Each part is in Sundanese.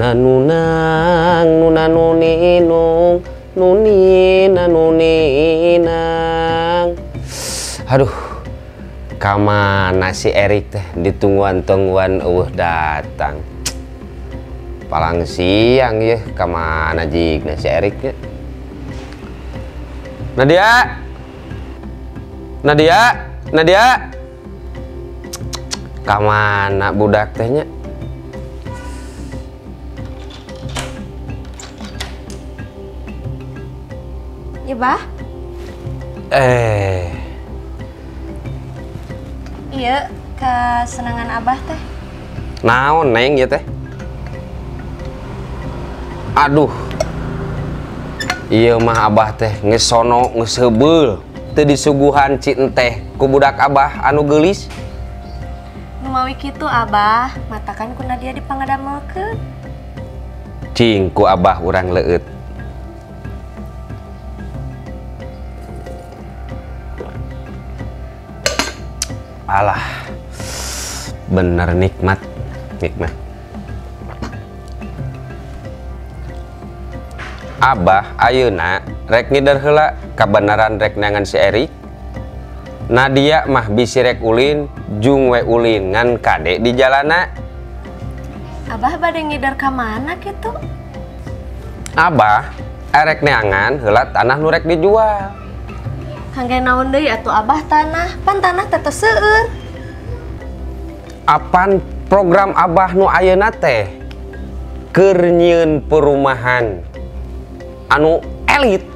Nunanunang nunanuninung nuninanuninang. Aduh, kamana si Erik teh ditungguan-tungguan eueuh datang. Palang siang ya, kamana jigna si Erik nya. Nadia. Nadia, Nadia. Kamana budak teh nya? Ya, Bah. Iya, kesenangan Abah teh. Naon neng ya teh? Aduh. Iya mah Abah teh geus sono geus heubeul. Teu disuguhan ci enteh ku budak Abah anu geulis. Nu mawi kitu Abah, matakan ku Nadia dipangadamelkeun. Cing ku Abah urang leueut. Alah, bener nikmat, nikmat. Abah ayeuna rek ngider heula kabeneran rek neangan si Erik. Nadia mah bisi rek ulin, jung we ulin ngan kade di jalana. Abah bade ngider ka mana kitu? Abah erek neangan heula tanah nu rek dijual. Kangge naon deui atuh Abah tanah, pan tanah teh teu seueur. Apan program Abah nu ayeuna teh keur nyieun perumahan anu elit.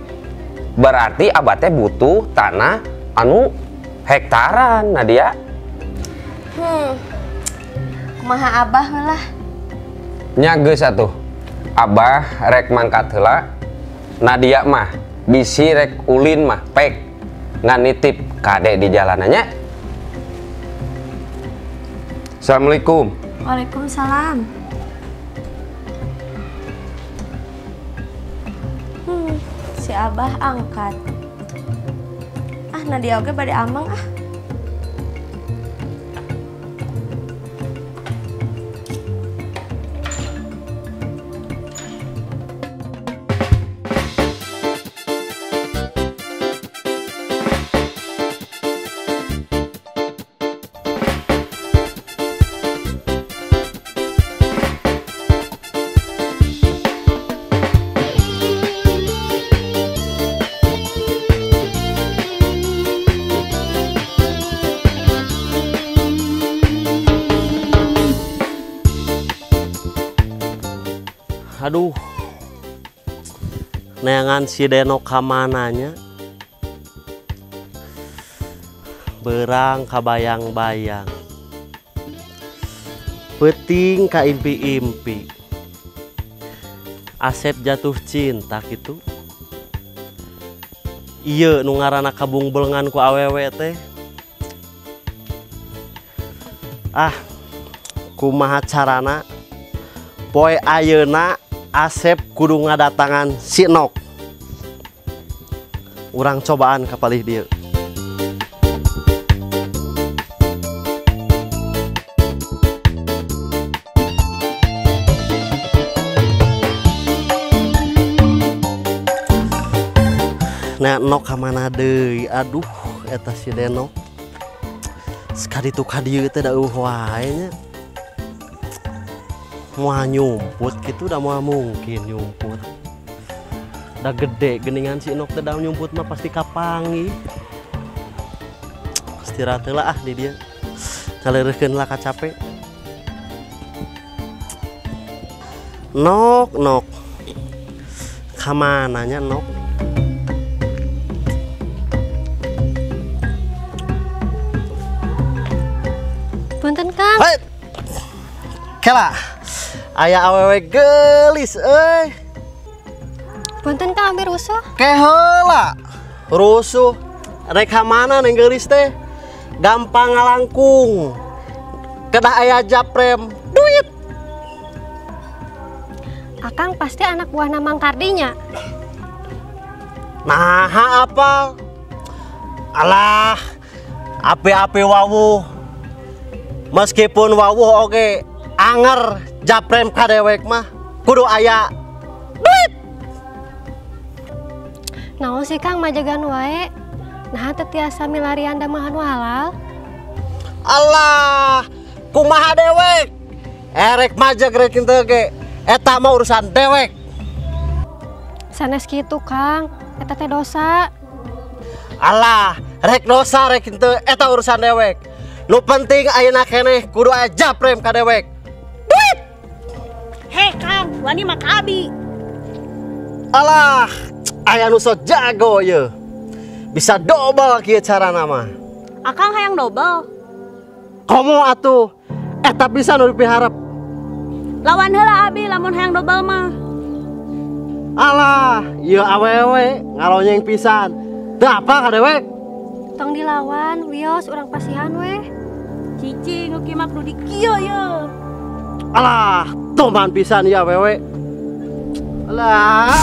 Berarti Abah teh butuh tanah anu hektaran, Nadia. Kumaha Abah heula? Nya geus atuh. Abah rek mangkat heula. Nadia mah bisi rek ulin mah pek ngan nitip kade di jalanannya. Assalamualaikum. Waalaikumsalam. Si Abah angkat. Ah, Nadia oge bade ameng ah. Aduh, neangan si Denok kamananya, berang kabayang-bayang, peting ka impi-impi, Asep jatuh cinta gitu. Iya, nu ngaranna kabungbelengan ku awewe teh. Ah, kumaha carana? Poe ayeuna Asep kudu ngadatangan si Nok. Urang cobaan kapalih dieu. Nah, Nok ka mana deui? Aduh, eta si Denok. Sekali tuh ka dieu teh da eueuh wae nya. Moal nyumput gitu, udah moal mungkin nyumput. Udah gede geningan si Nok teh da nyumput mah pasti kapangi. Istirahat heula ah di dia. Caleureurkeun lah kacape. Nok, Nok. Kamana nya Nok? Punten Kang. Hei. Kela. Aya awewe geulis euy. Punten Kang ambil rusuh. Ke heula. Rusuh. Rek ka mana neng geulis teh? Gampang ngalangkung. Kedah aya japrem duit. Akang pasti anak buah Mang Kardinya. Nah, apa? Alah, api-api wawuh. Meskipun wawuh oge anger japrem ka dewek mah. Kudu aya duit. Naon sih Kang majegan wae? Nah teu tiasa milarian damel anu halal. Alah, kumaha dewek? Erek majeg rek henteu ge. Eta mah urusan dewek. Sanes kitu Kang, eta teh dosa. Alah, rek dosa rek henteu eta urusan dewek. Nu penting ayeuna keneh kudu aya japrem ka dewek. Duit. Hei Kang, wani mah ka abi. Alah, aya nu sok jago ye. Bisa dobel kieu carana mah. Akang hayang dobel. Komo atuh, eta bisa nu dipiharep. Lawan heula abi lamun hayang dobel mah. Alah, ieu awewe ngalonyeng pisan. Teu apa ka dewek? Tong dilawan, wios urang pasihan weh. Cici nu kieu mah kudu dikieu ye. Alah, toman pisan ieu awewe. Alah.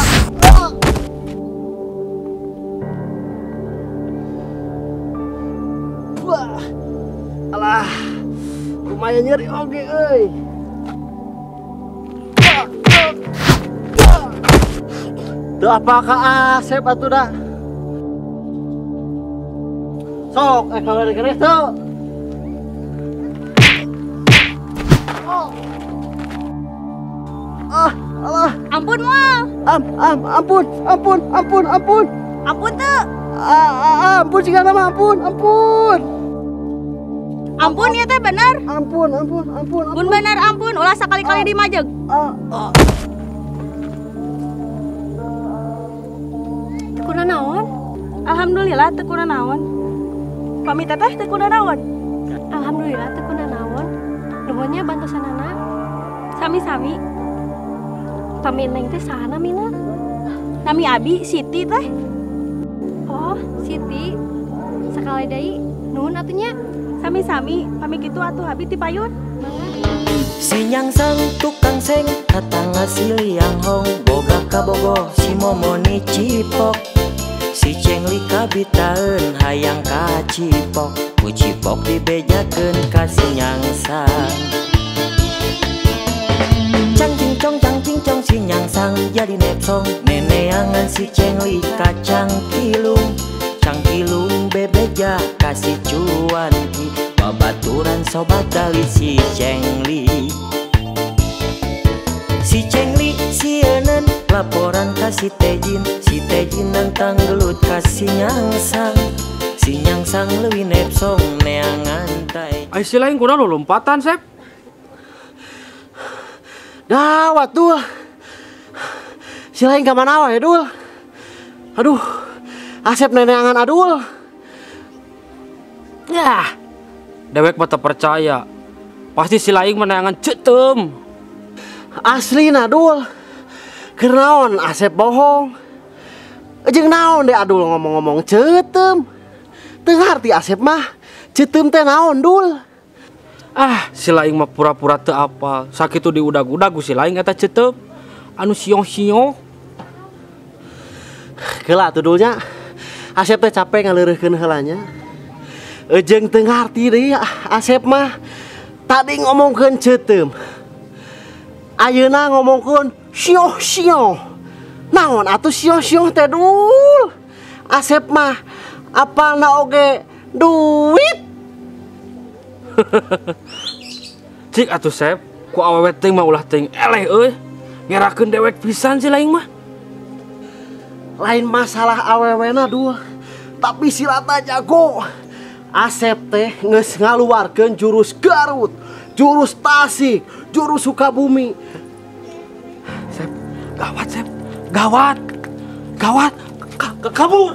Wah. Alah. Lumayan nyeri oge euy. Teu apa ka Asep atuh dah. Sok kalau dikeres tuh. Ah, alah. Ampun moal. Ampun, ampun, ampun, ampun. Ampun teu. Ampun sigana mah ampun, ampun. Ampun ieu teh bener. Ampun, ampun, ampun, ampun. Mun bener ampun, ulah sakali-kali dimajeg. Teu kuna naon? Alhamdulillah teu kuna naon. Pami teteh teu kuna naon? Alhamdulillah teu kuna naon. Nuhun nya bantosanana. Sami-sami. Pami neng teh saha namina? Nami abi Siti teh. Oh, Siti. Sakali deui nuhun atuh nya. Sami-sami, pami kitu atuh abi ti payun. Si nyangsang tukang seng katanga si liang hong boga kabogoh si momoni cipok. Si cengli kabitaeun hayang kacipok, ku cipok dibejakeun ka si nyangsang. Cang cincong cang cincong si nyangsang jadi nepsong, neneangan si cengli kacang kilung. Cangkilung bebeja kasih cuanki, babaturan sobat dali si cengli. Si cengli sieuneun laporan ka si tejin, si tejin nantang gelut ka si nyangsang. Si nyangsang leuwih nepsong neangan tae. Ai si lain kunaon lompatan Sep? Gawat dul. Si lain ka mana wae dul? Aduh. Asep neneangan Adul. Yah, dewek mah teu percaya. Pasti si lain meneangan ceuteum. Asli Adul. Keur naon Asep bohong? Jeung naon deh Adul ngomong-ngomong ceuteum. Teu ngarti Asep mah. Ceuteum teh naon Dul? Ah, si lain mah pura-pura teu apal. Sakitu diudag-udag ku si lain eta ceuteum. Anu siong-siong. Keula atuh Dulnya. Asep teh capek ngaleureurkeun heula nya. Jeung teu ngarti deui Asep mah. Tadi ngomongkeun ceuteum. Ayeuna ngomongkeun sioh-sioh. Naon atuh sioh-sioh teh Dul? Asep mah apalna oge duit. Cik atuh Sep, ku awewe teuing mah ulah teuing eleh euy. Ngerakeun dewek pisan si lain mah. Lain masalah awewena Dul, tapi silata jago. Asep teh geus ngaluarkeun jurus Garut, jurus Tasik, jurus Sukabumi. Sep, gawat Sep, gawat, gawat, kabur.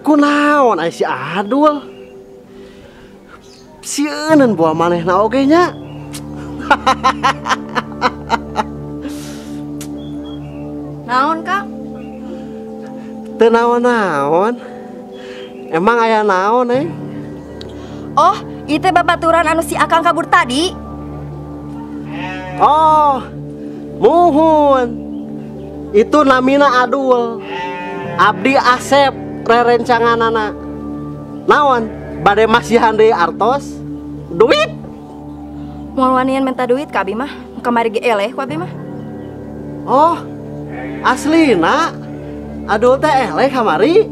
Kunaon ai si Adul? Sieuneun buah manehna oge nya. Naon Kang? Teu naon-naon. Emang aya naon eh? Oh, ieu teh babaturan anu si Akang kabur tadi. Oh, muhun. Itu namina Adul. Abdi Asep rerencanganana. Naon? Bade masihan deui artos? Duit? Moal wanian minta duit ka abi mah. Kamari ge eleh ku abdi mah. Oh, aslina Adul teh eleh kamari.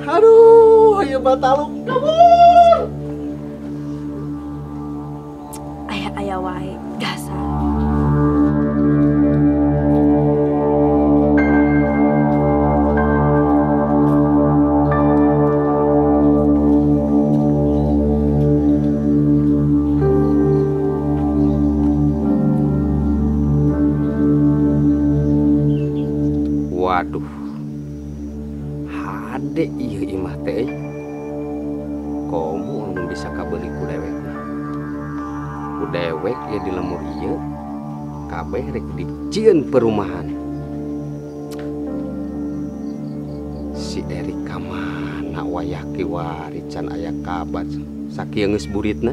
Aduh, ieu mah taluk kabur. Aya-aya wae dasar. Waduh, hade ieu imah teh, komo lamun bisa kabeuli ku dewek. Ku dewek ya di lemur ieu, kabeh rek dijieun perumahan. Si Erik ka mana wayah kiwari can aya kabar sakieu geus buritna.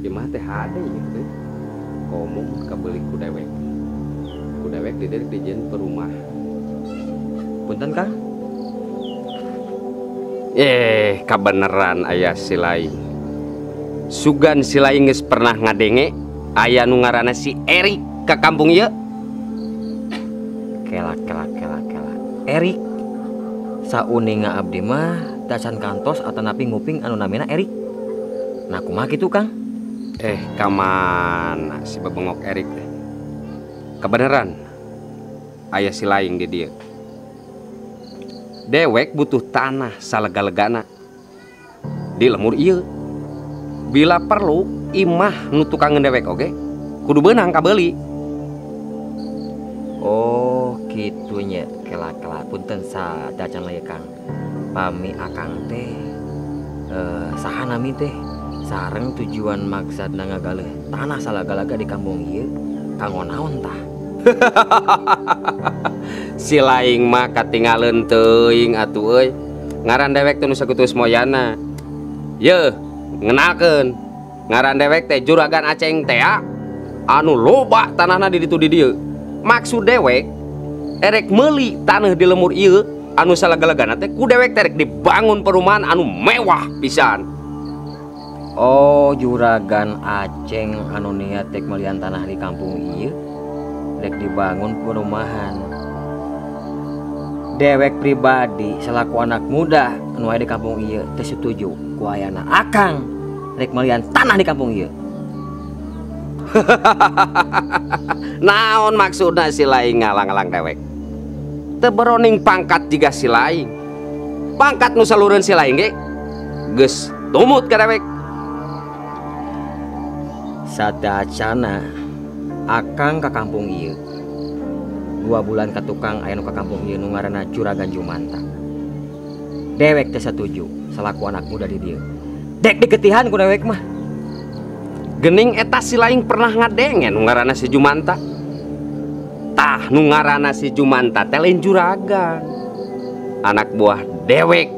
Imah teh hade ieu teh, komo kabeuli ku dewek. Ku dewek di dieu dijieun perumahan. Punten Kang. Kabeneran aya si Laing. Sugan si Laing geus pernah ngadenge aya nu ngaranna si Erik ka kampung ieu. Kela kela kela kela. Erik. Sauninga abdi mah tacan kantos atanapi nguping anu namina Erik. Nah kumaha kitu Kang? Ka mana si bebengok Erik teh? Kabeneran aya si Laing di dieu. Dewek butuh tanah salega-legana di lemur ieu. Bila perlu imah nu tukangeun dewek oge kudu beunang kabeuli. Oh, kitunya kela-kela punten sadacan lagi Kang. Pami akang teh saha nami teh sareng tujuan maksudna ngagaleuh tanah salega-lega di kampung ieu kanggo naon tah? Si Laing mah katingaleun teuing atuh euy. Ngaran dewek teh nu sakutus moyana. Yeuh, ngenalkeun. Ngaran dewek teh Juragan Aceng teh anu loba tanahna di ditu di dieu. Maksud dewek erek meuli tanah di lemur ieu anu salega-legana teh ku dewek teh rek dibangun perumahan anu mewah pisan. Oh, Juragan Aceng anu niat rek melian tanah di kampung ieu rek dibangun perumahan. Dewek pribadi selaku anak muda anu aya di kampung ieu teh setuju ku ayana akang rek melian tanah di kampung ieu. Naon maksudna si Laing ngalang-alang dewek? Teu beroning pangkat jiga si Laing. Pangkat nu salureun si Laing ge geus tumut ka dewek. Sadacana akang ka kampung ieu 2 bulan ka tukang aya nu ka kampung ieu nu ngaranna Juragan Jumanta. Dewek teh satuju selaku anak muda di dieu. Dek diketihan ku dewek mah. Gening eta si Laing pernah ngadenge nu ngaranna si Jumanta. Tah nu ngaranna si Jumanta teh lain juragan. Anak buah dewek.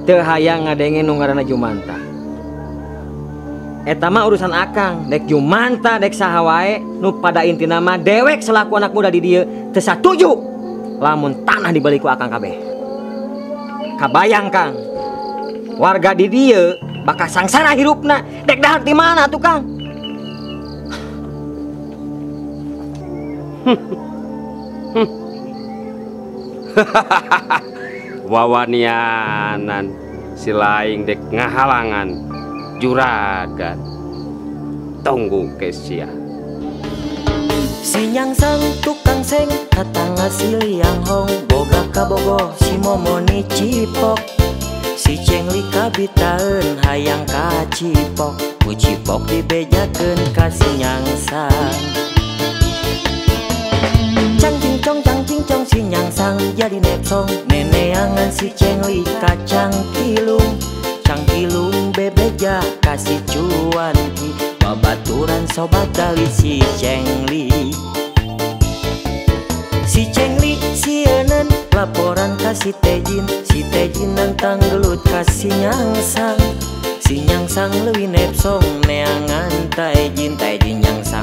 Teu hayang ngadenge nu ngaranna Jumanta. Eta mah urusan akang, dek Jumanta dek saha wae nu pada intina mah dewek selaku anak muda di dieu teu satuju lamun tanah dibeli ku akang kabeh. Kabayang Kang, warga di dieu bakal sangsara hirupna, dek dahar di mana tuh Kang? Wawanianan si Laing dek ngahalangan juragan. Tunggu kesia. Si nyangsang tukang seng katanga si Liang Hong boga kabogoh si Momoni cipok. Si Cengli kabitaeun hayang ka cipok, ku cipok dibejakeun ka si nyangsang. Cang cincong cang cincong si nyangsang jadi nepsong, neneangan si Cengli kacang kilung. Cangkilung bebeja kasih cuanki, babaturan sobat dari si Cengli. Si Cengli sieuneun laporan ka si Tejin, si Tejin nantang gelut ka si Nyangsang. Si Nyangsang leuwih nepsong neangan Taejin, Taejin nyangsang